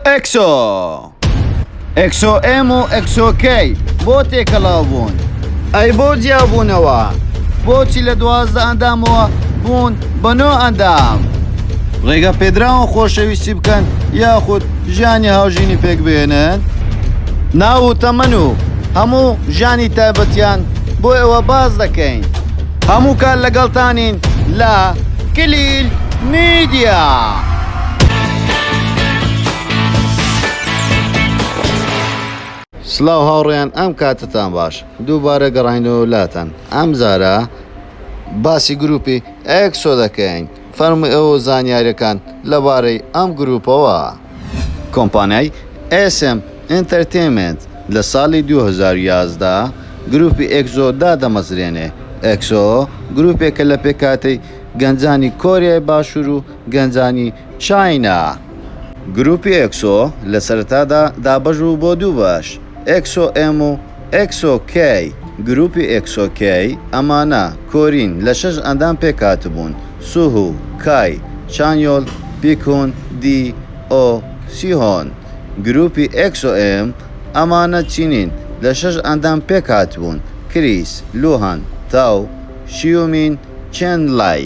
ئێکسۆ ئێکسۆ ئێم و ئێکسۆ کەی بۆ تێکەڵاو بوون؟ ئەی بۆ جیابوونەوە؟ بۆچی لە 12 ئەندامەوە بوون بە نۆ ئەندام؟ ڕێگە پێدراون خۆشەویستی بکەن یاخود ژیانی هاوژینی پێک بهێنن؟ ناو و تەمەن و هەموو ژیانی تایبەتیان بۆ ئێوە باس دەکەین. هەموو کات لەگەڵتانین لە کلیل میدیا. سلاو هاوڕێیان ئەم کاتەتان باش دووبارە گەڕاینەوە لاتان ئەم جارە باسی گروپی ئێکسۆ دەکەین فەرموو ئێوە زانیاریەکان لەبارەی ئەم گروپەوە. کۆمپانیای SM Entertainment لە ساڵی 2011 گروپی ئێکزۆ دادەمەزرێنێ. ئێکسۆ گروپێکە لە پێکهاتەی گەنجانی کۆریای باشوور و گەنجانی چاینا. گروپی ئێکسۆ لە سەرەتادا دابەش بوو بۆ دوو بەش، ئێکسۆ ئێم و ئێکسۆ کەی. گروپی ئێکسۆ کەی ئەمانە کۆرین لە شەش ئەندام پێکهاتبوون، سوهو، کای، چانیۆل، بیکهون، دی، ئۆ، سیهۆن. گروپی ئێکسۆ ئێم ئەمانە چینین لە شەش ئەندام پێکهاتبوون، کریس، لوهان، تاو، شیومین، چێن لای.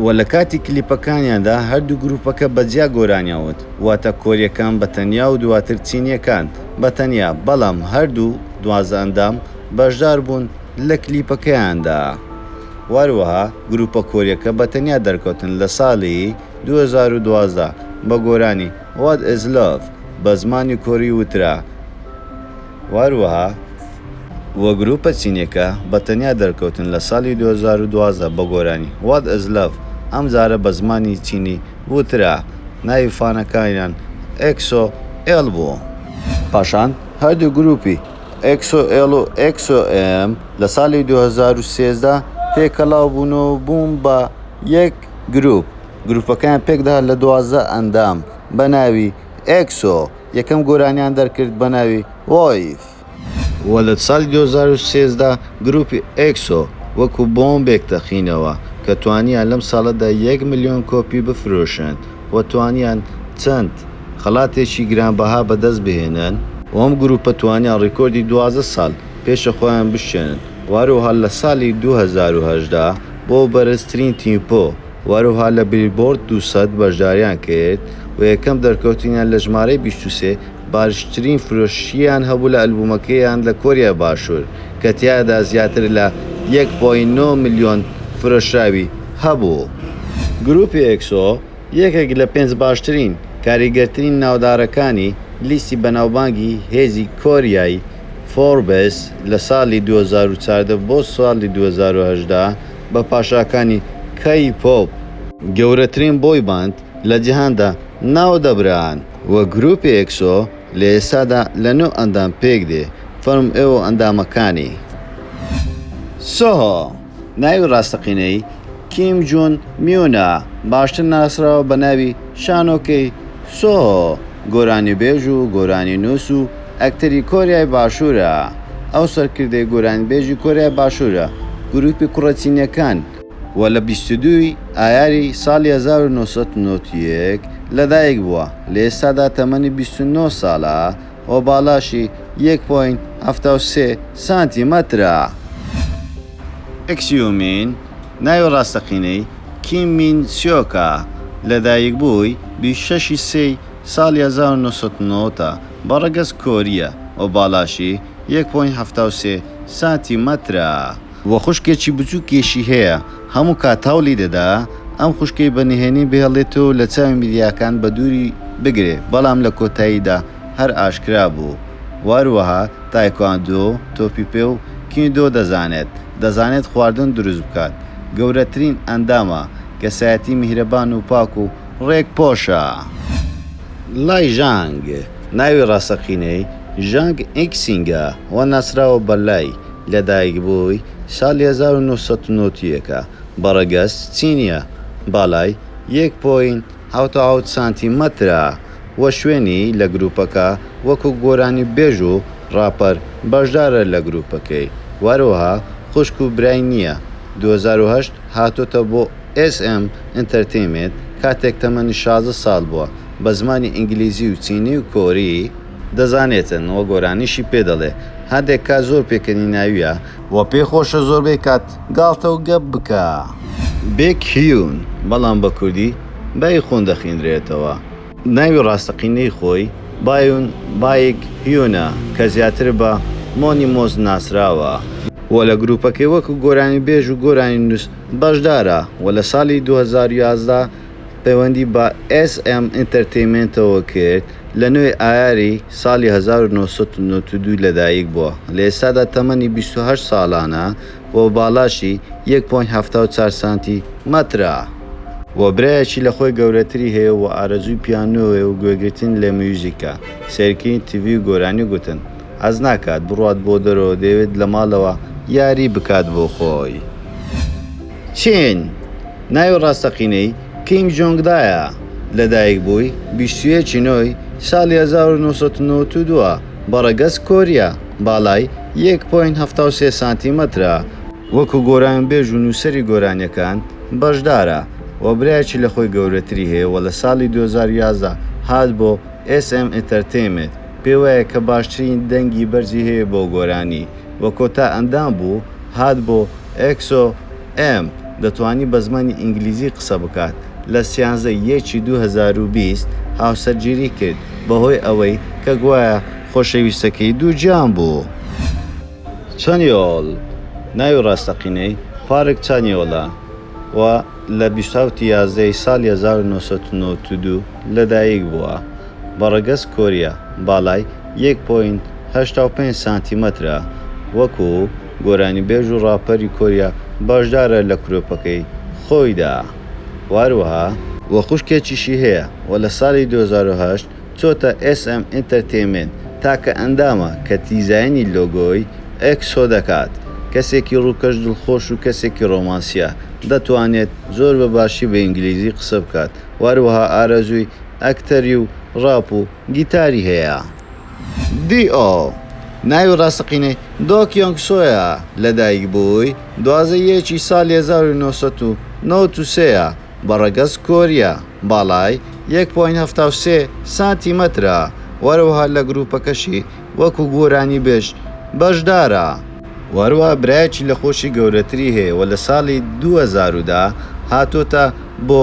وە لە کاتی کلیپەکانیاندا هەردوو گروپەکە بە جیا گۆرانیان وت، واتە کۆریەکان بە تەنیا و دواتر چینیەکان بە تەنیا، بەڵام هەردوو 12 ئەندام بەشدار بوون لە کلیپەکەیاندا. وەهەروەها گروپە کۆریەکە بە تەنیا دەرکەوتن لە ساڵی 2012 بە گۆرانی What is Love بە زمانی کۆری وترا. وەهەروەها وە گروپە چینیەکە بە تەنیا دەرکەوتن لە ساڵی 2012 بە گۆرانی What is Love ئەمجارە بە زمانی چینی وترا، ناوی فانەکانیان ئێکسۆ ئێڵ بوو. پاشان هەردوو گروپی ئێکسۆ ئێڵ و ئێکسۆ ئێم لە ساڵی 2013 تێکەڵاو بوون و بوون بە یەک گروپ، گروپەکەیان پێکدەهات لە 12 ئەندام بە ناوی ئێکسۆ، یەکەم گۆرانیان دەرکرد بە ناوی Wave. وە لە ساڵی 2013 گروپی ئێکسۆ وەکو بۆمبێک تەقینەوە کە توانیان لەم ساڵەدا یەک ملیۆن کۆپی بفرۆشن و توانیان چەند خەڵاتێکی گرانبەها بەدەست بهێنن، و ئەم گروپە توانیان ڕیکۆردی 12 ساڵ پێشە خۆیان بشکێنن و هەروەها لە ساڵی 2018 بۆ بەرزترین تیمپۆ و هەروەها لە بیلبۆرد 200 بەشداریان کرد و یەکەم دەرکەوتنیان لە ژمارەی 23 باشترین فرۆشیان هەبوو لە ئەلبومەکەیان لە کۆریای باشوور کە تیایدا زیاتر لە 1.9 ملیۆن فرۆشراوی هەبوو. گروپی ئێکسۆ یەکێک لە پێنج باشترین کاریگەرترین ناودارەکانی لیستی بەناوبانگی هێزی کۆریای فۆربس لە ساڵی 2014 بۆ ساڵی 2018 بە پاشاکانی کەی پۆپ، گەورەترین boy band لە جیهاندا ناودەبران. و گروپی ئێکسۆ لە ئێستادا لە نۆ ئەندام پێکدێ، فەرموو ئێوە و ئەندامەکانی. سۆهۆ، ناوی ڕاستەقینەی کیم جون میونە، باشتر ناسراوە بە ناوی شانۆکەی سۆهۆ، گۆرانیبێژ و گۆرانینووس و ئەکتەری کۆریای باشوورە. ئەو سەرکردەی گۆرانیبێژی کۆریای باشوورە، گروپی کوڕە چینییەکان، و لە 22 ی ئایاری ساڵی 1991 لەدایک بووە، لە ئێستادا تەمەنی 29 ساڵە و باڵاشی 1.73 سانتیمەترە. ئێکسیومین، ناوی ڕاستەقینەی کیم مین سیۆکە، لەدایکبووی 26 ی سێی ساڵی 1990 ە، بە ڕەگەز کۆرییە و باڵاشی 1.73 سانتیمەترە. وە خوشکێکی بچوکیشی هەیە هەموو کات هەوڵی دەدا ئەم خوشکەی بە نهێنی بهێڵێتەوە و لە چاوی میدیاکان بە دووری بگرێ بەڵام لە کۆتاییدا هەر ئاشکرا بوو وە هەروەها تایکواندۆ تۆپی پێ و کیندۆ دەزانێت دەزانێت خواردن دروست بکات گەورەترین ئەندامە کەسایەتی میهرەبان و پاک و ڕێک پۆشە. لای ژانگ، ناوی ڕاستەقینەی ژانگ ئیکسینگە و ناسراوە بە لای، لەدایکبووی ساڵی 1991 ە، بە ڕەگەز چینییە، باڵای یەک point 77 سانتیمەترە و شوێنی لە گروپەکە وەکو گۆرانیبێژ و ڕاپەر بەشدارە لە گروپەکەی و هەروەها خوشک و برای نییە. 2008 هاتۆتە بۆ SM Entertainment کاتێک تەمەنی 16 ساڵ بووە. بە زمانی ئینگلیزی و چینی و کۆری دەزانێتن و گۆرانیشی پێ دەڵێ. هەندێک کات زۆر پێکەنیناوییە. و پێی خۆشە زۆربەی کات گاڵتە و گەپ بکا. بێکهیون، بەڵام بە کوردی بایخون دەخوێنرێتەوە. ناوی ڕاستەقینەی خۆی بایون بایک هیونە کە زیاتر بە مۆنیمۆس ناسراوە. و لە گروپەکەی وەکو گۆرانیبێژ و گۆرانینووس بەشدارە و لە ساڵی 2011 پەیوەندی بە ئێس ئێم ئینتەرتەیمێنتەوە کرد، لە نۆی ئایاری ساڵی 1992 لەدایک بووە، لە ئێستادا تەمەنی 28 ساڵانە و باڵاشی یەک point 74 سانتی مەترە. و برایەکی لە خۆی گەورەتری هەیە و ئارەزووی پیانۆیە و گوێگرتن لە میوزیکە، سەیرکردنی تیڤی و گۆرانی گوتن. حەز ناکات بڕوات بۆ دەرەوە دەیەوێت لە ماڵەوە یاری بکات بۆ خۆی. چین، ناوی ڕاستەقینەی کیم جۆنگ دایە، لەدایکبووی 21 ی نۆی ساڵی 1992 ە، بە ڕەگەز کۆرییە، باڵای یەک point 73 سانتیمەترە، وەکو گۆرانیبێژ و نووسەری گۆرانییەکان بەشدارە، و برایەکی لە خۆی گەورەتری هەیە و لە ساڵی 2011 هات بۆ SM Entertainment، پێیوایە کە باشترین دەنگی بەرزی هەیە بۆ گۆرانی، و کۆتا ئەندام بوو هات بۆ ئێکسۆ ئێم، دەتوانی بە زمانی ئینگلیزی قسە بکات، لە سیانزە یەکی 2020 هاوسەرگیری کرد بەهۆی ئەوەی کە گوایە خۆشەویستەکەی دووگیان بوو. چانیۆل، ناوی ڕاستەقینەی پارک چانیۆلە و لە 27 ی 11 ی ساڵی 1992 لەدایک بووە، بە ڕەگەز کۆرییە، باڵای یەک point 85 سانتیمەترە، وەکو گۆرانیبێژ و ڕاپەری کۆریا بەشدارە لە گروپەکەی خۆیدا و هەروەها و خوشکێکیشی هەیە و لە ساڵی 2008 چۆتە SM Entertainment، تاکە ئەندامە کە دیزاینی لۆگۆی ئێکسۆ دەکات. کەسێکی ڕووکەش دڵخۆش و کەسێکی ڕۆمانسییە، دەتوانێت زۆر بە باشی بە ئینگلیزی قسە بکات و هەروەها ئارەزووی ئەکتەری و ڕاپ و گیتاری هەیە. دی ئۆ، ناوی ڕاستەقینەی دۆ کیۆنگ سۆیە، لەدایکبووی 12 یەکی ساڵی 1993 ە، بە ڕەگەز کۆرییە، باڵای یەک point 73 سانتیمەترە، و هەروەها لە گروپەکەشی وەکو گۆرانیبێژ بەشدارە، و هەروەها برایەکی لە خۆشی گەورەتری هەیە و لە ساڵی 2010 هاتۆتە بۆ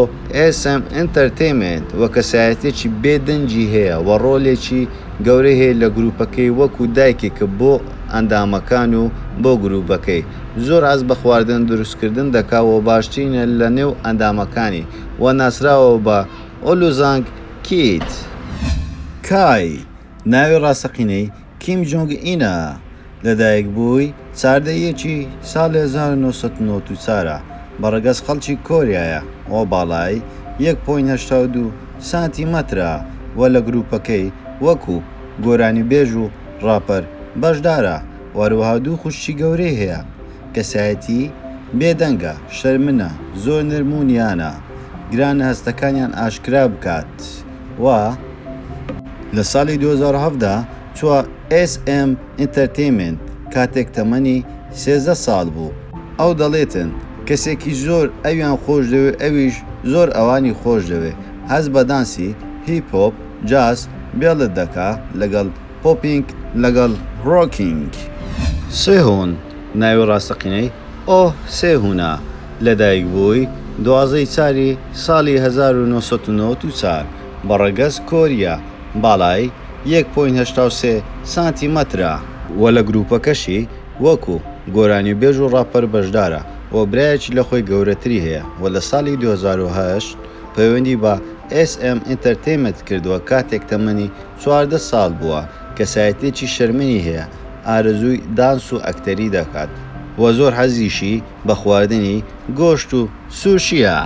SM Entertainment و کەسایەتیەکی بێ دەنگی هەیە و ڕۆلێکی گەورەی هەیە لە گروپەکەی وەکو دایکێکە بۆ ئەندامەکان و بۆ گروپەکەی زۆر حەز بە خواردن دروستکردن دەکا و باشترینە لە نێو ئەندامەکانی و ناسراوە بە ئۆلوزانگ کید. کای، ناوی ڕاستەقینەی کیم جۆنگ ئینە، لەدایکبووی 14 ی یەکی ساڵی 1994 ە، بە ڕەگەز خەڵکی کۆریایە و باڵای یەک point 82 سانتیمەترە و لە گروپەکەی وەکو گۆرانیبێژ و ڕاپەر بەشدارە و هەروەها دوو خوشکی گەورەی هەیە. کەسایەتی بێدەنگە، شەرمنە، زۆر نەرم و نیانە، گرانە هەستەکانیان ئاشکرا بکات و. لە ساڵی 2017 چووە SM Entertainment کاتێک تەمەنی 13 ساڵ بوو. ئەو دەڵێتن، کەسێکی زۆر ئەویان خۆشدەوێ ئەویش زۆر ئەوانی خۆشدەوێ، حەز بە دانسی hip hop، jazz، ballet دەکا لەگەڵ popping لەگەڵ rocking. سێهون، ناوی ڕاستەقینەی ئۆه سێهونە، لەدایکبووی 12 ی چاری ساڵی 1994، بە ڕەگەز کۆرییە، باڵای یەک point 83 سانتیمەترە، و لە گرووپەکەشی وەکو گۆرانیبێژ و ڕاپەر بەشدارە و برایەکی لە خۆی گەورەتری هەیە و لە ساڵی 2008 پەیوەندی بە SM Entertainment کردووە کاتێک تەمەنی 14 ساڵ بووە، کەسایەتیەکی شەرمنی هەیە، ئارەزووی دانس و ئەکتەری دەکات و زۆر حەزیشی بە خواردنی گۆشت و سوشییە.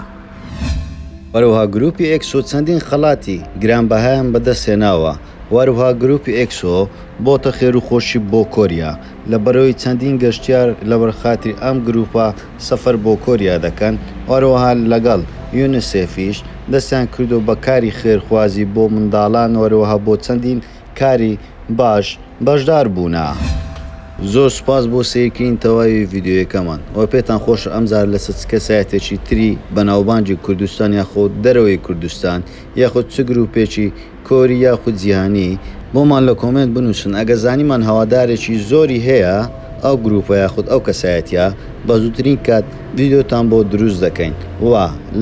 هەروەها گروپی ئێکسۆ چەندین خەڵاتی گرانبەهایان بەدەستهێناوە و هەروەها گروپی ئێکسۆ بۆتە خێروخۆشی بۆ کۆریا لەبەرئەوەی چەندین گەشتیار لەبەرخاتری ئەم گروپە سەفەر بۆ کۆریا دەکەن و هەروەها لەگەڵ یونسێفیش دەستیان کردووە بە کاری خێرخوازی بۆ منداڵان و هەروەها بۆ چەندین کاری باش بەشدار بوونە. زۆر سوپاس بۆ سەیرکردنی تەواوی ڤیدیۆیەکەمان وە پێتان خۆشە ئەمجارە لەسەر چ کەسایەتێکی تری بەناوبانگی کوردستان یاخود دەرەوەی کوردستان یاخود چ گروپێکی کۆری یاخود جیهانی بۆمان لە کۆمێنت بنوسن ئەگەر زانیمان هەوادارێکی زۆری هەیە ئەو گروپە یاخود ئەو کەسایەتیە بە زووترین کات ڤیدیۆتان بۆ دروست دەکەین و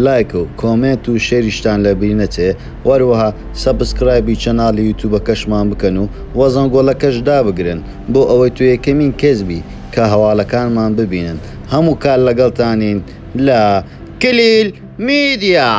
لایک و کۆمێنت و share یشتان لەبیر نەچێ وەروەها subscribe ی channel ی یوتوبەکەشمان بکەن و وە زەنگۆڵەکەش دابگرن بۆ ئەوەی تۆ یەکەمین کەس بی کە هەواڵەکانمان ببینن هەموو کات لەگەڵتانین لە کلیل میدیا.